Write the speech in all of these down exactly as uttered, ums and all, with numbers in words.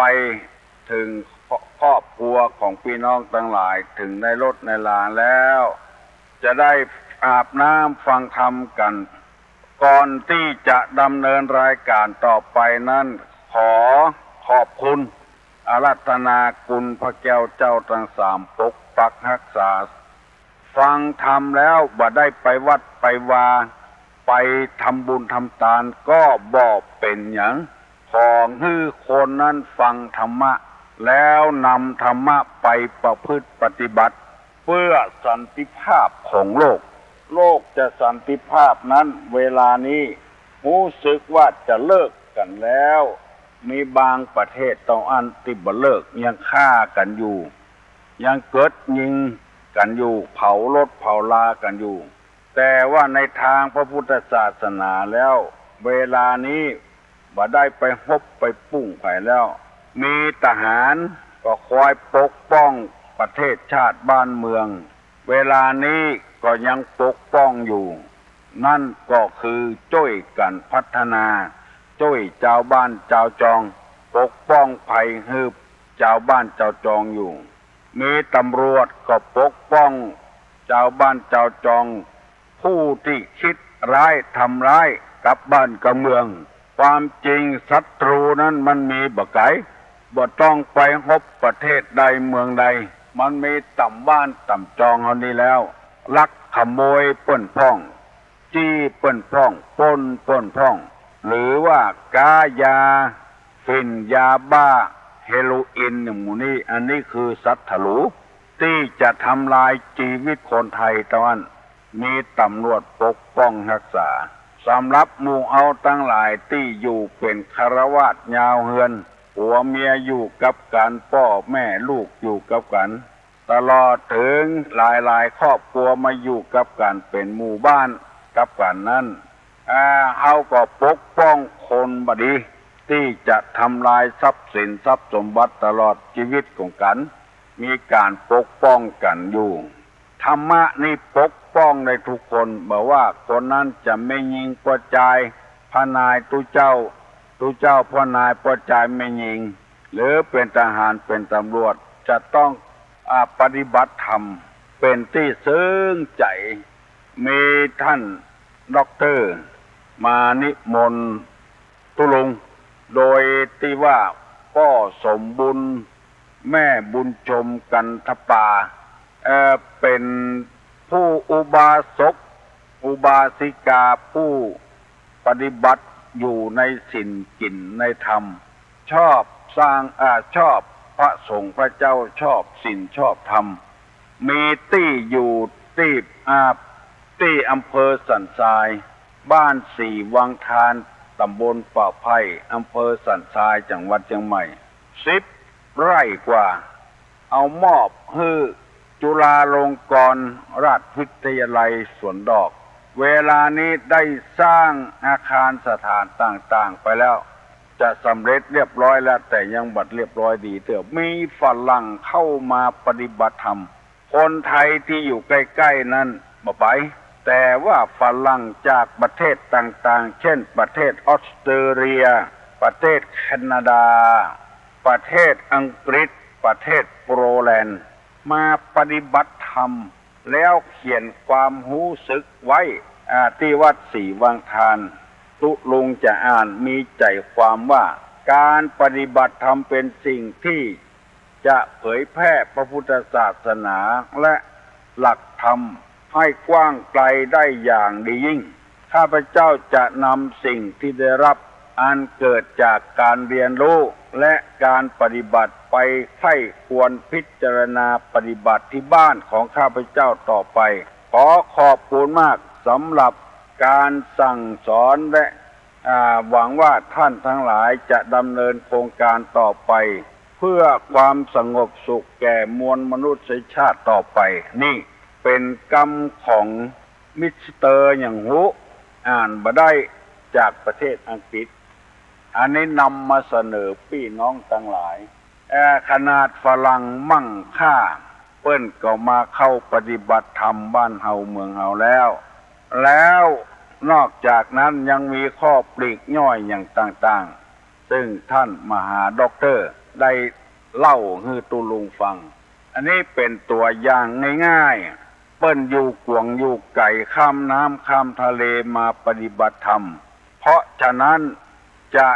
ไปเถิงครอบครัวของปี้น้องตังหลาย เถิงในรถในลาแล้ว จะได้อาบน้ำฟังธรรมกั๋น ก่อนตี้จะดำเนินรายก๋านต่อไปนั้น ขอขอบคุณอาราธนาคุณพระแก้วเจ้าตังสาม ปกปักฮักษา ฟังธรรมแล้วบ่ได้ไปวัดไปวา ไปทำบุญทำตานก็บ่เป๋นหยัง ขอหื้อคนนั้นฟังธรรมะ แล้วนำธรรมะไปประพฤติปฏิบัติ เพื่อสันติภาพของโลก โลกจะสันติภาพนั้น เวลานี้ฮู้สึกว่าจะเลิกกั๋นแล้ว มีบางประเทศเต้าอั้นตี้บ่เลิก ยังฆ่ากั๋นอยู่ ยังเกิดยิงกั๋นอยู่ เผารถเผารากั๋นอยู่ แต่ว่าในตางพระพุทธศาสนาแล้ว เวลานี้บ่ได้ไปฮบไปปุ้งใผแล้ว มีทหารก็คอยปกป้องประเทศชาติบ้านเมือง เวลานี้ก็ยังปกป้องอยู่ นั่นก็คือจ้วยกั๋นพัฒนา จ้วยจาวบ้านจาวจอง ปกป้องภัยหื้อจาวบ้านจาวจองอยู่ มีตำรวจก็ปกป้องจาวบ้านจาวจอง ผู้ตี้คิดร้ายทำร้ายกับบ้านกับเมือง ความจริงศัตรูนั้นมันมีบ่ไก๋ บ่ต้องไปฮบประเทศใดเมืองใด มันมีต่ำบ้านต่ำจองเฮานี้แล้ว ลักขโมยเปิ้นพ่อง จี้เปิ้นพ่อง ปล้นเปิ้นพ่อง หรือว่าก๊ายาฝิ่น ยาบ้า เฮโรอีน อย่างหมู่นี้ อันนี้คือศัตรูตี้จะทำลายจีวิตคนไทยเต้าอั้น มีตำรวจปกป้องฮักษา สำหรับหมู่เฮาตังหลายตี้อยู่เป๋นฆราวาสยาวเฮือน ผัวเมียอยู่กับกั๋น ป้อแม่ลูกอยู่กับกั๋น ตลอดเถิงหลายๆ ครอบครัวมาอยู่กับกั๋นเป๋นหมู่บ้านกับกั๋นนั้น อ่า เฮาก็ปกป้องคนบ่ดี ตี้จะทำลายทรัพย์สินทรัพย์สมบัติตลอดจีวิตของกั๋น มีก๋านปกป้องกั๋นอยู่ ธรรมะนี่ปกป้องได้ทุกคน บ่ว่าคนนั้นจะแม่ญิงป้อจาย พระนายตุ๊เจ้า ตุ๊เจ้าพ่อนายป้อจายแม่ญิง หรือเป๋นทหารเป๋นตำรวจ จะต้อง อ่า ปฏิบัติธรรม เป๋นตี้เซิงใจ๋ มีท่านด็อกเตอร์มานิมนต์ตุ๊ลุง โดยตี้ว่าป้อสมบุญ แม่บุญชม กันทปา เอ่อ เป๋นผู้อุบาสก อุบาสิกา ผู้ปฏิบัติอยู่ในศีลกิ๋นในธรรม ชอบสร้าง อ่า ชอบพระสงฆ์พระเจ้า ชอบศีลชอบธรรม มีตี้อยู่ตี้ อ่า ตี้อำเภอสันทราย บ้านศรีวังทาน ตำบลป่าไผ่ อำเภอสันทราย จังหวัดเจียงใหม่ สิบไร่กว่า เอามอบหื้อจุฬาลงกรณราชวิทยาลัยสวนดอก เวลานี้ได้สร้างอาคารสถานต่างๆ ไปแล้ว จะสำเร็จเรียบร้อยแล้ว แต่ยังบ่เรียบร้อยดีเตื้อ มีฝรั่งเข้ามาปฏิบัติธรรม คนไทยตี้อยู่ใก้ๆ นั้นบ่ไป แต่ว่าฝรั่งจากประเทศต่างๆ เช่น ประเทศออสเตรเลีย ประเทศแคนาดา ประเทศอังกฤษ ประเทศโปแลนด์ มาปฏิบัติธรรม แล้วเขียนความฮู้สึกไว้ อ่า ตี้วัดศรีวังทาน ตุ๊ลุงจะอ่าน มีใจ๋ความว่า ก๋านปฏิบัติธรรมเป๋นสิ่งตี้ จะเผยแพร่พระพุทธศาสนาและหลักธรรมให้กว้างไกลได้อย่างดียิ่ง ข้าพเจ้าจะนำสิ่งที่ได้รับอันเกิดจากการเรียนรู้และการปฏิบัติไปใคร่ครวญพิจารณาปฏิบัติที่บ้านของข้าพเจ้าต่อไป ขอขอบคุณมากสำหรับการสั่งสอนและ อ่า หวังว่าท่านทั้งหลายจะดำเนินโครงการต่อไป เพื่อความสงบสุขแก่มวลมนุษยชาติต่อไป นี่เป๋นกำของมิสเตอร์หยังฮู้ อ่านบ่ได้ จากประเทศอังกฤษ อันนี้นำมาเสนอปี้น้องตังหลาย เอ่อ ขนาดฝรั่งมั่งค่า เปิ้นก็มาเข้าปฏิบัติธรรมบ้านเฮาเมืองเฮาแล้ว แล้วนอกจากนั้นยังมีข้อปลีกย่อยอย่างต่างๆ ซึ่งท่านมหาด็อกเตอร์ ได้เล่าหื้อตุ๊ลุงฟัง อันนี้เป๋นตั๋วอย่างง่ายๆ เปิ้นอยู่ก๋วงอยู่ไก๋ ข้ามน้ำข้ามทะเลมาปฏิบัติธรรม เพราะฉะนั้นจะ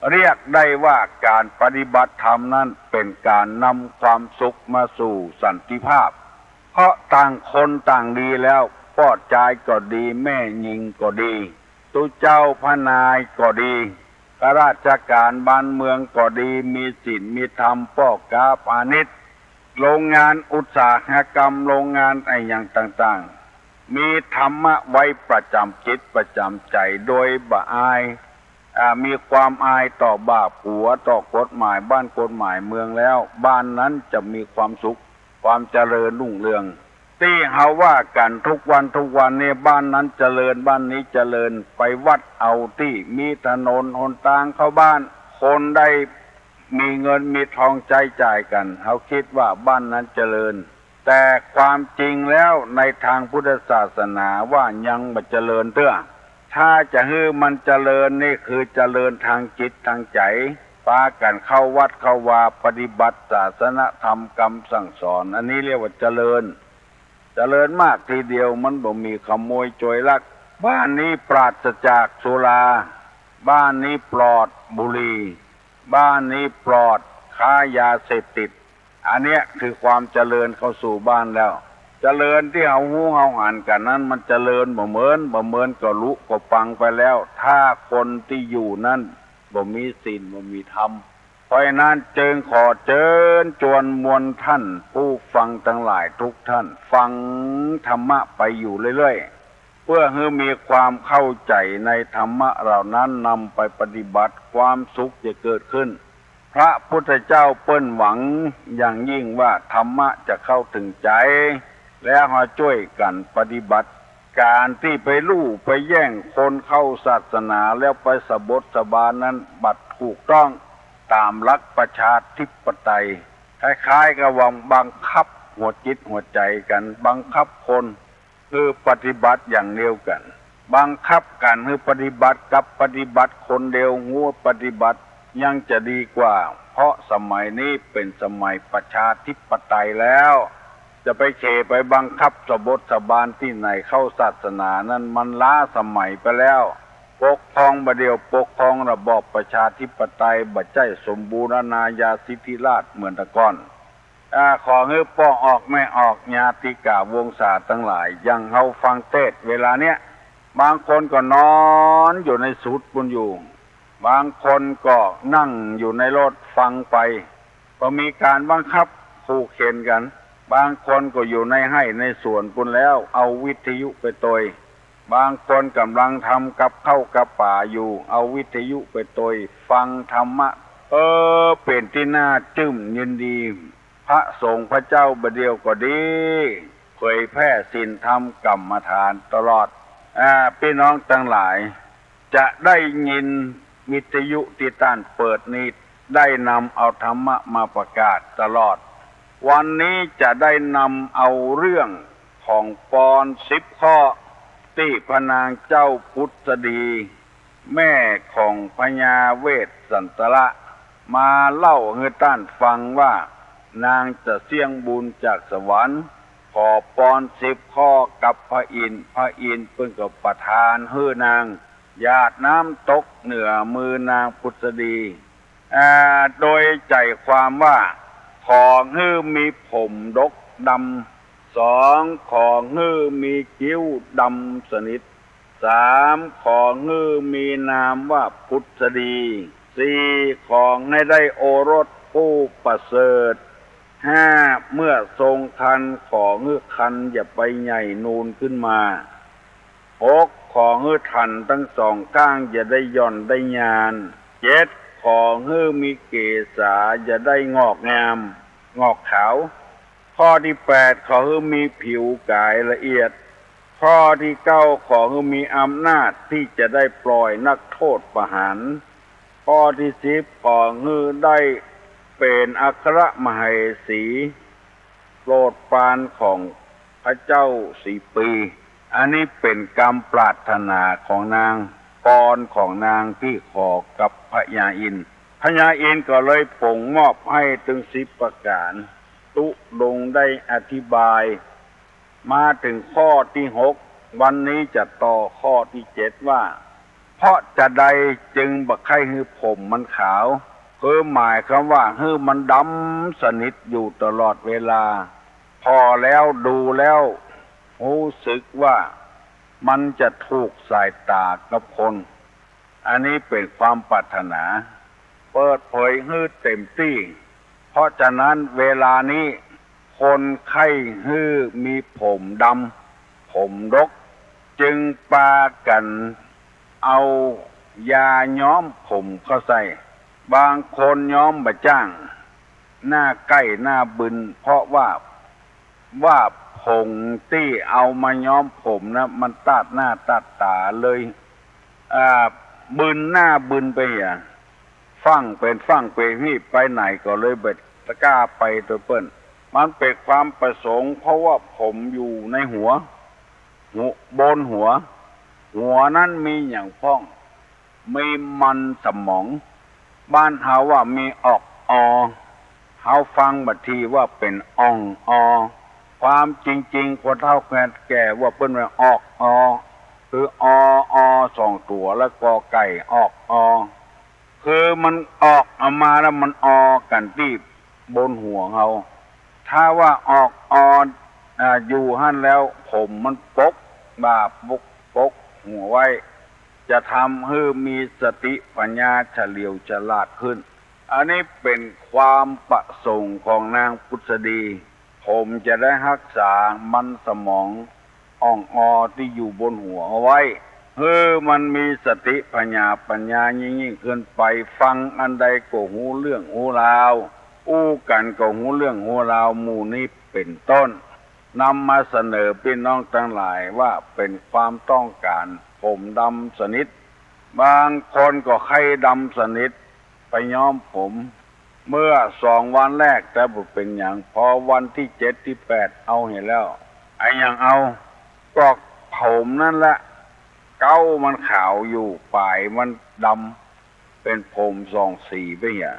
เรียกได้ว่าก๋านปฏิบัติธรรมนั้นเป๋นก๋านนำความสุขมาสู่สันติภาพ เพราะต่างคนต่างดีแล้ว ป้อจายก็ดี แม่ญิงก็ดี ตุ๊เจ้าพระนายก็ดี ข้าราชก๋านบ้านเมืองก็ดี มีศีลมีธรรม ป้อก๊าพาณิชย์ โรงงานอุตสาหกรรม โรงงานอะหยังต่างๆ มีธรรมะไว้ประจ๋ำจิตประจ๋ำใจ๋ โดยบ่อาย อ่า มีความอายต่อบาปหัว ต่อกฎหมายบ้านกฎหมายเมืองแล้ว บ้านนั้นจะมีความสุข ความเจริญรุ่งเรือง ตี้เฮาว่ากั๋นทุกวันทุกวันนี้ บ้านนั้นเจริญ บ้านนี้เจริญ ไปวัดเอาตี้มีถนนหนตางเข้าบ้าน คนได้มีเงินมีทองใจ๊จ่ายกั๋น เฮาคิดว่าบ้านนั้นเจริญ แต่ความจริงแล้วในตางพุทธศาสนาว่ายังบ่เจริญเตื้อ ถ้าจะหื้อมันเจริญนี่คือเจริญตางจิตตางใจ๋ ปากั๋นเข้าวัดเข้าวา ปฏิบัติศาสนธรรมกำสั่งสอน อันนี้เรียกว่าเจริญ เจริญมากทีเดียว มันบ่มีขโมยโจรลัก บ้านนี้ปราศจากสุรา บ้านนี้ปลอดบุหรี่ บ้านนี้ปลอดค้ายาเสพติด อันเนี้ยคือความเจริญเข้าสู่บ้านแล้ว เจริญตี้เฮาฮู้เฮาหันกั๋นนั้น มันเจริญบ่เหมือน บ่เหมือนก็ลุก็ปังไปแล้ว ถ้าคนตี้อยู่นั้นบ่มีศีลบ่มีธรรม เพราะฉะนั้นจึงขอเจิญจวนมวลต้านผู้ฟังตังหลายทุกต้าน ฟังธรรมะไปอยู่เรื่อยๆ เปื้อหื้อมีความเข้าใจ๋ในธรรมะเหล่านั้น นำไปปฏิบัติ ความสุขจะเกิดขึ้น พระพุทธเจ้าเปิ้นหวังอย่างยิ่งว่าธรรมะจะเข้าเถิงใจ๋ แล้วเฮาจ้วยกั๋นปฏิบัติ ก๋านตี้ไปลู่ไปแย่งคนเข้าศาสนาแล้วไปสะบดสะบานนั้นบ่ถูกต้องต๋ามหลักประชาธิปไตย คล้ายๆ กับว่าบังคับหัวจิตหัวใจ๋กั๋น บังคับคนหื้อปฏิบัติอย่างเดียวกั๋น บังคับกั๋นหื้อปฏิบัติกับปฏิบัติคนเดียว หัวปฏิบัติยังจะดีกว่า เพราะสมัยนี้เป๋นสมัยประชาธิปไตยแล้ว จะไปเข่ไปบังคับสะบดสะบานตี้ไหนเข้าศาสนานั้น มันล้าสมัยไปแล้ว ปกครองบ่าเดี่ยว ปกครองระบอบประชาธิปไตย บ่ใจ้สมบูรณาญาสิทธิราชย์เหมือนแต่ก่อน อ่า ขอหื้อป้อออกแม่ออก ญาติกาวงศาตังหลาย อย่างเฮาฟังเตสน์เวลาเนี้ย บางคนก็นอนอยู่ในสุดปู้นอยู่ บางคนก็นั่งอยู่ในรถฟังไป บ่มีก๋านบังคับขู่เข็นกั๋น บางคนก็อยู่ในไฮ่ในสวนปู้นแล้ว เอาวิทยุไปตวย บางคนก่ำลังทำกับข้าวกับป๋าอยู่ เอาวิทยุไปตวย ฟังธรรมะ เออ เป๋นตี้น่าจื้มยินดี พระสงฆ์พระเจ้าบ่าเดี่ยวก็ดี เผยแผ่ศีลธรรมกรรมฐานตลอด อ่า ปี้น้องตังหลาย จะได้ยินวิทยุตี้ต้านเปิดนี้ ได้นำเอาธรรมะมาประกาศตลอด วันนี้จะได้นำเอาเรื่องของปอนสิบข้อ ตี้พระนางเจ้าผุสดี แม่ของพญาเวสสันตระ มาเล่าหื้อต้านฟังว่า นางจะเสี้ยงบุญจากสวรรค์ ขอปอนสิบข้อกับพระอินทร์ พระอินทร์เปิ้นก็ประทานหื้อนาง หยาดน้ำตกเหนือมือนางผุสดี อ่า โดยใจ๋ความว่า ขอหื้อมีผมดกดำ สอง ขอหื้อมีคิ้วดำสนิท สาม ขอหื้อมีนามว่าผุสดี สี่ ขอหื้อได้โอรสผู้ประเสริฐ ห้า เมื่อทรงครรภ์ ขอหื้อครรภ์อย่าไปใหญ่นูนขึ้นมา หก ขอหื้อฐันตังสองข้างอย่าได้หย่อนได้ยาน เจ็ด ขอหื้อมีเกศาอย่าได้งอกงาม งอกขาว ข้อตี้แปด ขอหื้อมีผิวก๋ายละเอียด ข้อตี้เก้า ขอหื้อมีอำนาจตี้จะได้ปล่อยนักโทษประหาร ข้อตี้สิบ ขอหื้อได้เป๋นอัครมเหสี โปรดปรานของพระเจ้าสีปี อันนี้เป๋นกำปรารถนาของนาง ปอนของนางตี้ขอกับพญาอินทร์ พญาอินทร์ก็เลยป๋งมอบหื้อตึงสิบประก๋าน ตุดงค์ได้อธิบาย มาเถิงข้อตี้หก วันนี้จะต่อข้อตี้เจ็ดว่า เพราะจาใดจึงบ่ใค่หื้อผมมันขาว คือหมายความว่าหื้อมันดำสนิทอยู่ตลอดเวลา ผ่อแล้วดูแล้วฮู้สึกว่ามันจะถูกสายต๋ากับคน อันนี้เป๋นความปรารถนา เปิดเผยหื้อเต็มตี้ เพราะฉะนั้นเวลานี้คนใค่หื้อมีผมดำ ผมดก จึงปากั๋นเอายาย้อมผมเข้าใส่ บางคนย้อมบ่จ้าง หน้าใก้หน้าบึน เพราะว่า ว่าผงตี้เอามาย้อมผมนะ มันตาดหน้าตาดต๋าเลย อ่า บึนหน้าบึนไปเหีย ฟั่งเป๋นฟั่งเป๋นฮีบ ไปไหนก็เลยบ่กล้าไปตวยเปิ้น มันเป๋นความประสงค์ เพราะว่าผมอยู่ในหัว หัว บนหัว หัวนั้นมีหยังพ่อง มีมันสมอง บ้านเฮาว่ามีออกออ เฮาฟังบ่าทีว่าเป๋นอ่องออ ความจริงๆ คนเฒ่าคนแก่ว่าเปิ้นว่าออกออ คือ ออ ออ สองตั๋ว แล้ว กอไก่ ออกออ คือมันออกออกมาแล้วมันออกั๋นตี้บนหัวเฮา ถ้าว่าออกออ อ่า อยู่หั้นแล้วผมมันปก บ่าปก ปกหัวไว้ จะทำหื้อมีสติปัญญาเฉลียวฉลาดขึ้น อันนี้เป๋นความประสงค์ของนางผุสดี ผมจะได้ฮักษามันสมองอ่องออตี้อยู่บนหัวเอาไว้ หื้อมันมีสติผญาปัญญายิ่งๆ ขึ้นไป ฟังอันใดก็ฮู้เรื่องฮู้ราว อู้กั๋นก็ฮู้เรื่องฮู้ราว หมู่นี้เป๋นต้น นำมาเสนอปี้น้องตังหลายว่าเป๋นความต้องก๋าน ผมดำสนิท บางคนก็ใค่ดำสนิท ไปย้อมผม เมื่อสองวันแรกแต่บ่เป๋นหยัง พอวันตี้เจ็ดตี้แปดเอาเหียแล้ว อะหยังเอา ก็ผมนั้นแหละ เก๊ามันขาวอยู่ ป๋ายมันดำ เป๋นผมสองสีไปเหีย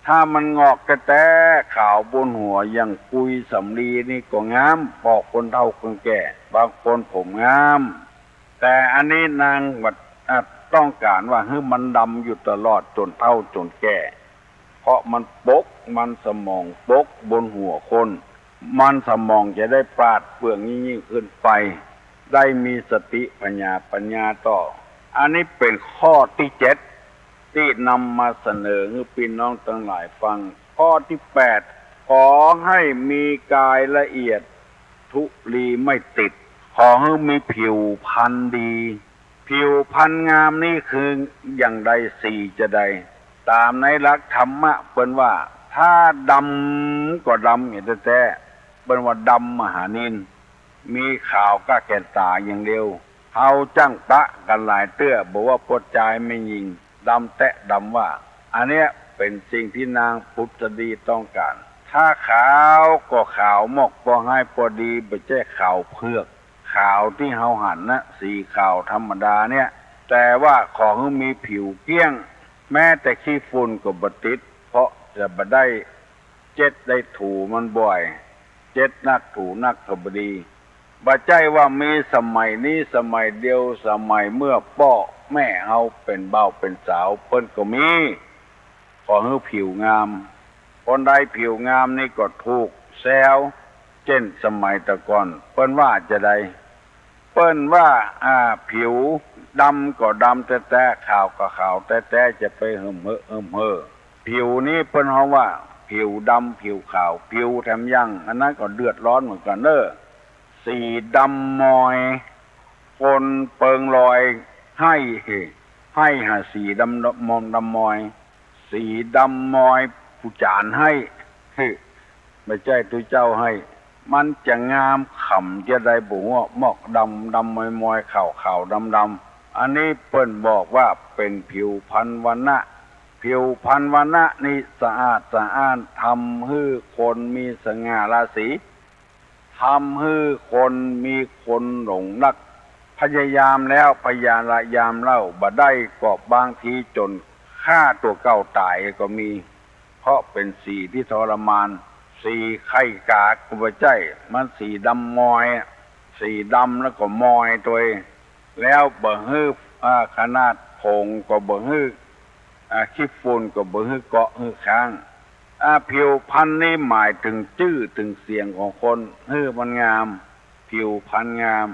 ถ้ามันงอกแต๊ๆ ขาวบนหัวอย่างกุยสำลีนี่ก็งาม ปอกคนเฒ่าคนแก่ บางคนผมงาม แต่อันนี้นางว่า อ่ะ ต้องก๋านว่าหื้อมันดำอยู่ตลอดจ๋นเฒ่าจ๋นแก่ เพราะมันปก มันสมองปกบนหัวคน มันสมองจะได้ปราดเปรื่องยิ่งๆ ขึ้นไป ได้มีสติผญาปัญญาต่อ อันนี้เป๋นข้อตี้เจ็ด ตี้นำมาเสนอหื้อปี้น้องตังหลายฟัง ข้อตี้แปด ขอให้มีกายละเอียด ธุลีไม่ติด ขอหื้อมีผิวพรรณดี ผิวพรรณงามนี่คืออย่างใด สีจาใด ต๋ามในหลักธรรมะเปิ้นว่า ถ้าดำก็ดำเหียแต๊ๆ เปิ้นว่าดำมหานิน มีขาวก้าแก่นต๋าอย่างเดียว เฮาจั้งปะกั๋นหลายเตื้อ บ่ว่าป้อจายแม่ญิง ดำแต๊ดำว่า อันเนี้ยเป๋นสิ่งตี้นางผุสดีต้องก๋าน ถ้าขาวก็ขาวหมก ปอฮ้ายปอดี บ่ใจ้ขาวเผือก ขาวตี้เฮาหันนะ สีขาวธรรมดาเนี่ย แต่ว่าขอหื้อมีผิวเกลี้ยง แม้แต่ขี้ฝุ่นก็บ่ติด เพราะจะบ่ได้เจ็ดได้ถูมันบ่อย เจ็ดนักถูนักก็บ่ดี บ่ใจ้ว่ามีสมัยนี้สมัยเดียว สมัยเมื่อป้อแม่เฮาเป๋นบ่าวเป๋นสาวเปิ้นก็มี ขอหื้อผิวงาม คนใดผิวงามนี่ก็ถูกแซว เจ้นสมัยแต่ก่อน เปิ้นว่าจาใด เปิ้นว่า อ่า ผิวดำก็ดำแต๊ๆ ขาวก็ขาวแต๊ๆ จะไปหึมเห่อหึมเห่อ ผิวนี้เปิ้นฮ้องว่าผิวดำผิวขาว ผิวแถมยัง อันนั้นก็เดือดร้อนเหมือนกั๋นเน่อ สีดำมอย คนเปิงลอย ไห้ ไห้หาสีดำมอมดำมอย สีดำมอย ผู้จ๋ารไห้ บ่ใจ้ตุ๊เจ้าไห้ มันจะงามขำจาใดบ่ฮู้ หมอกดำดำมอยๆ ขาวขาวดำดำ อันนี้เปิ้นบอกว่าเป๋นผิวพรรณวรรณะ ผิวพรรณวรรณะนี่สะอาดสะอ้าน ทำหื้อคนมีสง่าราศี ทำหื้อคนมีคนหลงรัก พยายามแล้วพยายามเล่าบ่ได้ ก็บางทีจ๋นใค ฆ่าตั๋วเก่าต๋ายก็มี เพราะเป๋นสีตี้ทรมาน สีไข่กาก็บ่ใจ้ มันสีดำมอยอะ สีดำแล้วก็มอยตวย แล้วบ่หื้อ อ่า ขนาดผงก็บ่หื้อ อ่า ขี้ฝุ่นก็บ่หื้อเกาะหื้อค้าง อ่า ผิวพรรณนี่หมายเถิงจื้อเถิงเสียงของคน หื้อมันงาม ผิวพรรณงาม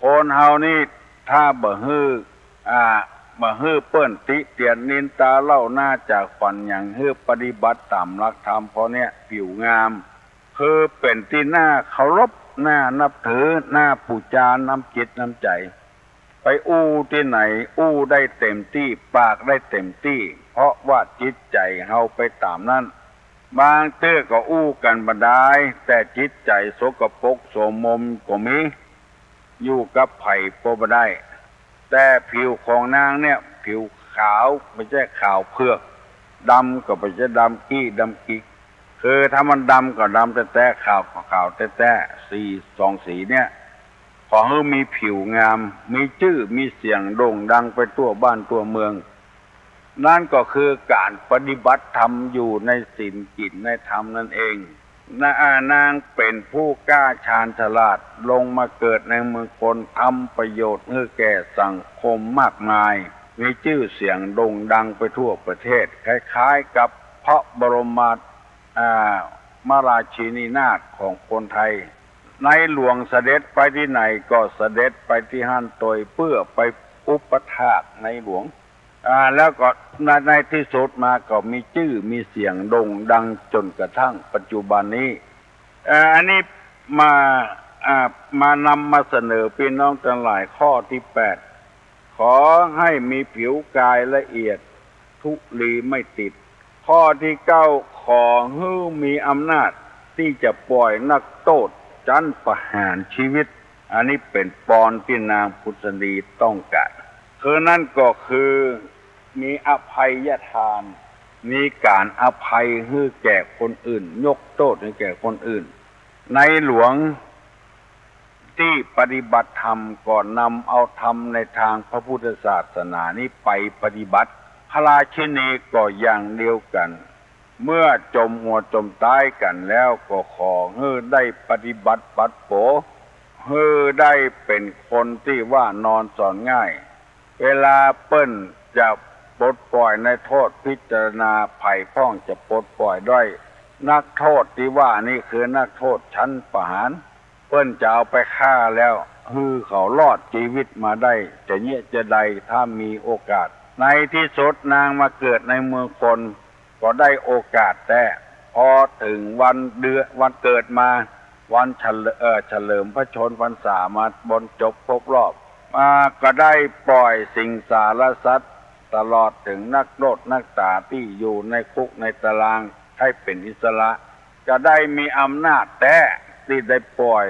คนเฮานี่ถ้าบ่หื้อ อ่า บ่หื้อเปิ้นติเตียนนินตาเล่าหน้าจ๋าขวัญหยัง หื้อปฏิบัติต๋ามหลักธรรม พอเนี้ยผิวงาม คือเป๋นตี้น่าเคารพ น่านับถือ น่าปู๋จา น้ำจิตน้ำใจ๋ ไปอู้ตี้ไหน อู้ได้เต็มตี้ ปากได้เต็มตี้ เพราะว่าจิตใจ๋เฮาไปต๋ามนั้น บางเตื้อก็อู้กั๋นบ่ดาย แต่จิตใจ๋สกปรกโสมมก็มี อยู่กับใผก็บ่ได้ แต่ผิวของนางเนี่ย ผิวขาว บ่ใจ้ขาวเผือก ดำก็บ่ใจ้ดำกี้ดำกิก คือถ้ามันดำก็ดำแต๊ๆ ขาวก็ขาวแต๊ๆ สีสองสีเนี่ย ขอหื้อมีผิวงาม มีจื้อมีเสียงโด่งดังไปทั่วบ้านทั่วเมือง นั้นก็คือก๋านปฏิบัติธรรมอยู่ในศีลกิ๋นในธรรมนั้นเอง นางเป๋นผู้กล้าชาญฉลาด ลงมาเกิดในเมืองคน ทำประโยชน์หื้อแก่สังคมมากมาย มีจื้อเสียงโด่งดังไปทั่วประเทศ คล้ายๆ กับพระบรม อ่า มราชินีนาถของคนไทย ในหลวงเสด็จไปตี้ไหนก็เสด็จไปตี้หั้นตวย เปื้อไปอุปถากในหลวง อ่า แล้วก็ใน ในตี้สุดมาก็มีจื้อมีเสียงโด่งดังจ๋นกระทั่งปัจจุบันนี้ เอ่อ อันนี้มา อ่า มานำมาเสนอปี้น้องตังหลายข้อตี้แปด ขอหื้อมีผิวกายละเอียด ธุลีไม่ติด ข้อตี้เก้า ขอหื้อมีอำนาจตี้จะป่อยนักโต้ษจั้นประหารจีวิต อันนี้เป๋นปอนตี้นางผุสดีต้องก๋าน คือนั้นก็คือมีอภัยทาน มีก๋านอภัยหื้อแก่คนอื่น ยกโต้ษหื้อแก่คนอื่น ในหลวงตี้ปฏิบัติธรรมก็นำเอาธรรมในตางพระพุทธศาสนานี้ไปปฏิบัติ พระราชินีก็อย่างเดียวกั๋น เมื่อจ๋มหัวจ๋มต๊ายกั๋นแล้วก็ขอหื้อได้ปฏิบัติปัดโป๋ หื้อได้เป๋นคนตี้ว่านอนสอนง่าย เวลาเปิ้นจะปลดป่อยในโต้ษ พิจารณาใผพ่องจะปลดป่อยได้ นักโต้ษตี้ว่านี่คือนักโต้ษจั้นประหาร เปิ้นจะเอาไปฆ่าแล้ว หื้อเขารอดจีวิตมาได้ จะเยียะจะใดถ้ามีโอกาส ในตี้สุดนางมาเกิดในเมืองคน ก็ได้โอกาสแต๊ พอเถิงวันเดือน วันเกิดมา วันเฉลิ เอ่อ เฉลิมพระชนม์พรรษามาบรรจบครบรอบ อ่า ก็ได้ป่อยสิงสารสัตว์ ตลอดเถิงนักโต้ษนักต๋าตี้อยู่ในคุกในตาราง หื้อเป๋นอิสระ ก็ได้มีอำนาจแต๊ตี้ได้ป่อย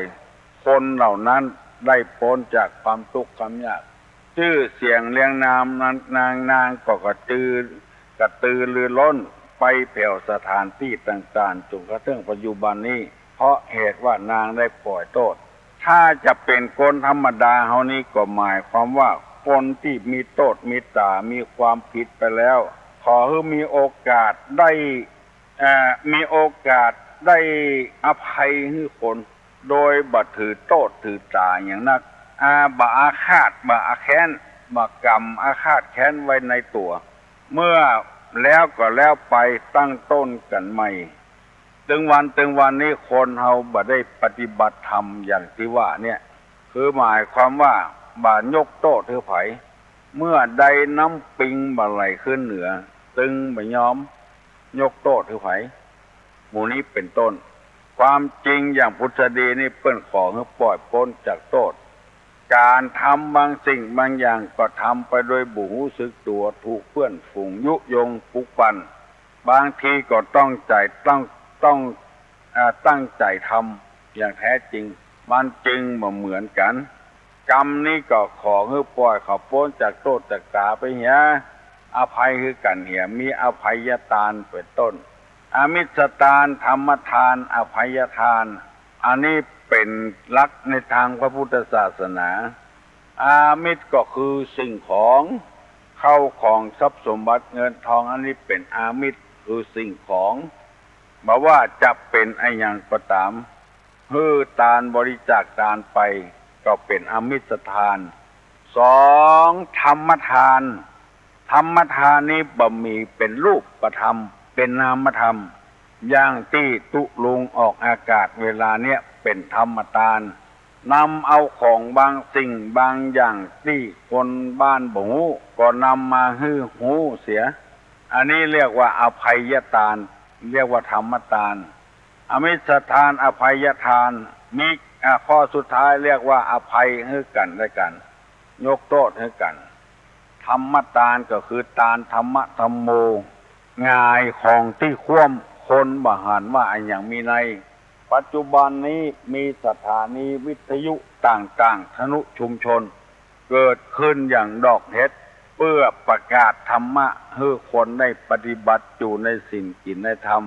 คนเหล่านั้นได้ป๊นจากความตุ๊กข์ความยาก จื้อเสียงเรียงนามนาง นาง นางก็กระจือ กระตือรือร้นไปแผ่วสถานตี้ต่างๆ จ๋นกระทั่งปัจจุบันนี้ เพราะเหตุว่านางได้ป่อยโต้ษ ถ้าจะเป๋นคนธรรมดาเฮานี้ก็หมายความว่าคนตี้มีโต้ษมีต๋า มีความผิดไปแล้ว ขอหื้อมีโอกาสได้ เอ่อ มีโอกาสได้อภัยหื้อคน โดยบ่ถือโต้ษถือต๋าหยังนัก อ่า บ่อาฆาต บ่อาแค้น บ่กำอาฆาตแค้นไว้ในตั๋ว เมื่อแล้วก็แล้วไป ตั้งต้นกั๋นใหม่ ตึงวัน ตึงวันนี้คนเฮาบ่ได้ปฏิบัติธรรมอย่างตี้ว่าเนี่ย คือหมายความว่าบ่ยกโต้ษหื้อใผ เมื่อใดน้ำปิงบ่ไหลขึ้นเหนือ ตึงบ่ยอมยกโต้ษหื้อใผ หมู่นี้เป๋นต้น ความจริงอย่างผุสดีนี่เปิ้นขอหื้อป่อยป๊นจากโต้ษ ก๋านทำบางสิ่งบางอย่างก็ทำไปโดยบ่ฮู้สึกตั๋ว ถูกเปื้อนฝูงยุยงปลุกปั่น บางทีก็ต้องใจ๋ ต้อง ต้อง อ่า ตั้งใจ๋ทำอย่างแต๊จริง มันจึงบ่เหมือนกั๋น กรรมนี้ก็ขอหื้อป่อยเขาป๊นจากโต้ษจากต๋าไปเหีย อภัยหื้อกั๋นเหีย มีอภัยทานเป๋นต้น อมิสทาน ธรรมทาน อภัยทาน อันนี้เป๋นหลักในตางพระพุทธศาสนา อามิสก็คือสิ่งของ เข้าของทรัพย์สมบัติเงินทอง อันนี้เป๋นอามิส คือสิ่งของ บ่ว่าจะเป๋นอะหยังก็ต๋าม หื้อตานบริจาคตานไป ก็เป๋นอามิสทาน สอง ธรรมทาน ธรรมทานนี้บ่มีเป๋นรูปธรรม เป๋นนามธรรม อย่างตี้ตุ๊ลุงออกอากาศเวลาเนี้ย เป๋นธรรมตาน นำเอาของบางสิ่งบางอย่างตี้คนบ้านบ่ฮู้ ก็นำมาหื้อฮู้เสีย อันนี้เรียกว่าอภัยตาน เรียกว่าธรรมตาน อามิสทาน อภัยตาน มี อ่า ข้อสุดท้ายเรียกว่าอภัยหื้อกั๋นและกั๋น ยกโต้ษหื้อกั๋น ธรรมตานก็คือตานธรรมะธัมโม หงายของตี้คว่ำ คนบ่หันว่าอะหยังมีใน ปัจจุบันนี้มีสถานีวิทยุต่างๆ ทนุชุมชน เกิดขึ้นอย่างดอกเห็ด เปื้อประกาศธรรมะหื้อคนได้ปฏิบัติอยู่ในศีลกิ๋นในธรรม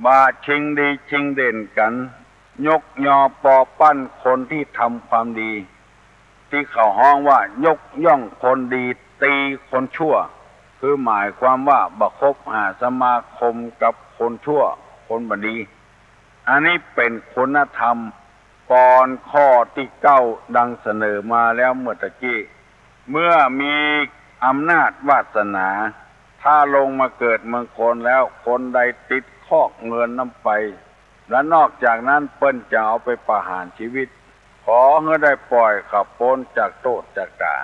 บ่าชิงดีชิงเด่นกั๋น ยกยอปอปั้นคนตี้ทำความดี ตี้เขาฮ้องว่ายกย่องคนดี ตีคนชั่ว คือหมายความว่าบ่คบหาสมาคมกับคนชั่ว คนบ่ดี อันนี้เป๋นคุณธรรม ก่อนข้อตี้เก้าดังเสนอมาแล้วเมื่อตะกี้ เมื่อมีอำนาจวาสนา ถ้าลงมาเกิดเมืองคนแล้ว คนใดติดคอกเงินนั้นไป และนอกจากนั้นเปิ้นจะเอาไปประหารชีวิต ขอหื้อได้ป่อยเขาป๊นจากโต้ษจากต๋า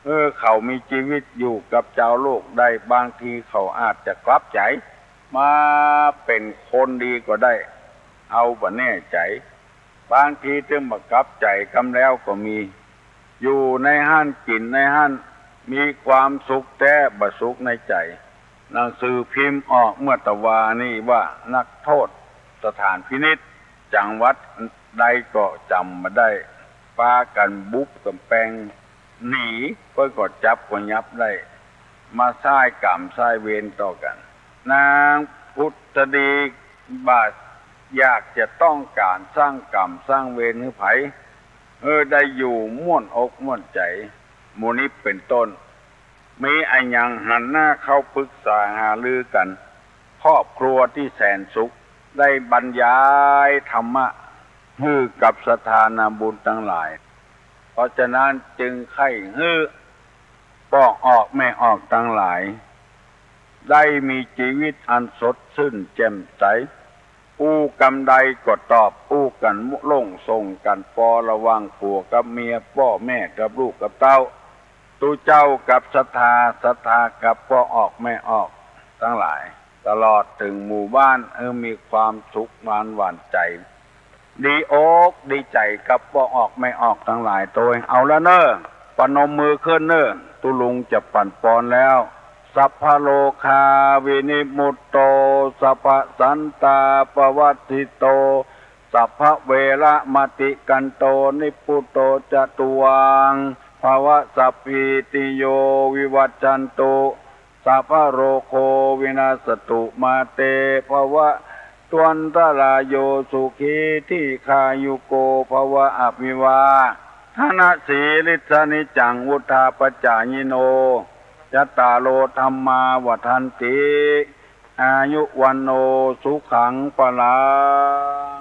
หื้อเขามีจีวิตอยู่กับจาวโลกได้ บางทีเขาอาจจะกลับใจ๋ มาเป๋นคนดีก็ได้ เฮาบ่แน่ใจ๋ บางทีตึงบ่กลับใจ๋กำแล้วก็มี อยู่ในหั้นกิ๋นในหั้น มีความสุขแต๊บ่สุขในใจ๋ หนังสือพิมพ์ออกเมื่อตะวานี้ว่านักโทษสถานพินิจจังหวัดใดก็จ๋ำบ่ได้ ปากั๋นบุบก๋ำแปงหนี เปิ้นก็จับก็ยับได้ มาสร้างก๋รรมสร้างเวรต่อกั๋น นางผุดดีบ่าอยากจะต้องก๋านสร้างก๋รรมสร้างเวรหื้อใผ หื้อได้อยู่ม่วนอกม่วนใจ๋ หมู่นี้เป๋นต้น มีอะหยังหันหน้าเข้าปรึกษาหารือกั๋น ครอบครัวตี้แสนสุข ได้บรรยายธรรมะหื้อกับศรัทธานาบุญตังหลาย เพราะฉะนั้นจึงใค่หื้อป้อออกแม่ออกตังหลาย ได้มีจีวิตอันสดซื่นแจ่มใส อู้กำใดก็ตอบ อู้กั๋นโล่งส่งกั๋นปอ ระหว่างผัวกับเมีย ป้อแม่กับลูกกับเต้า ตุ๊เจ้ากับศรัทธา ศรัทธากับป้อออกแม่ออกตังหลาย ตลอดเถิงหมู่บ้าน หื้อมีความสุขหวานหวานใจ๋ ดีอกดีใจ๋กับป้อออกแม่ออกตังหลายตวย เอาละเน่อ ประนมมือขึ้นเน่อ ตุ๊ลุงจะปั๋นปอนแล้ว สัพพะโรคาวินิมุตโต สัพพะสันตาปวัตถิโต สัพพะเวระมะติกันโต นิพพุโตจะตุวัง ภะวะ สัพพีติโยวิวัชชันตุ สัพพะโรโควินัสสตุ มาเตภะวัตวันตะราโย สุขีทีฆายุโกภะวะ อะภิวาทะนะสีลิสสะนิจจัง วุฑฒาปะจายิโน จัตตาโรธัมมาวัฑฒันติ อายุวัณโณสุขังพะลัง